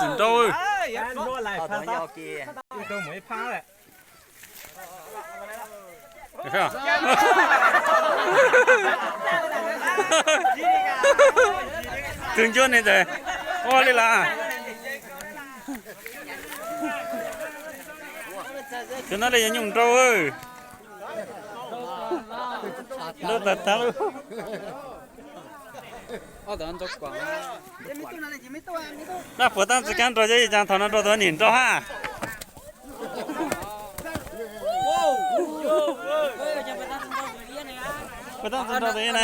Tus nraug. Tus ncuab ne ntawd ua li las. Tus no li yog nyuj nraug. Nraug tag tag lawm. Dab puas tab tsi kab nrog cov ib cas thaum no nrog tus niam nraug hab. Puas tab tsi nrog tus ib na.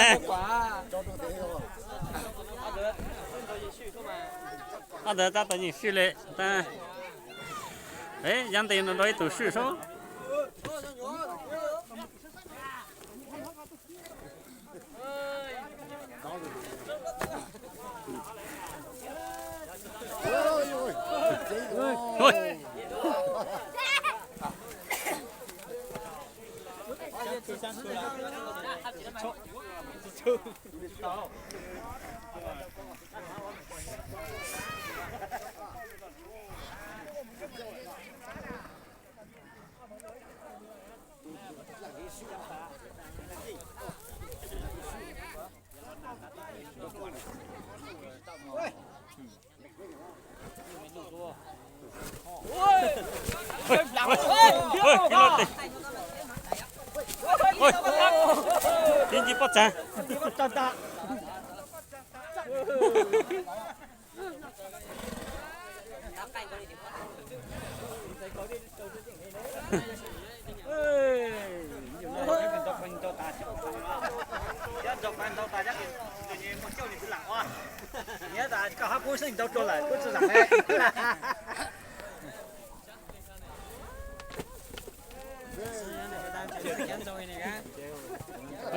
Ob ntawd tab tom yeej swj li tab. Yab ntes no nrog ib tug swj sub. Tib nci pob txha.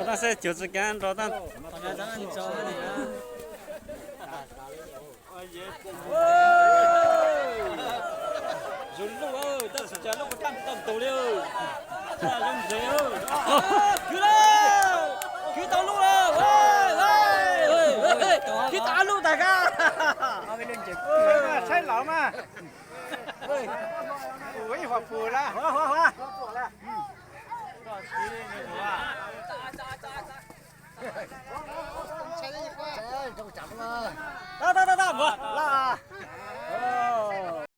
Tab sis cov tsis kav nrog tab. Zoo luj, tab sis cas lub kuv tab tau tus li. Zoo ntsev. Khwv lawm, khwv tau lub lawm. Khwv tau lub tag kab. Saib los mas. Ua ib huam pus la. Tab tab tab tab, muab la.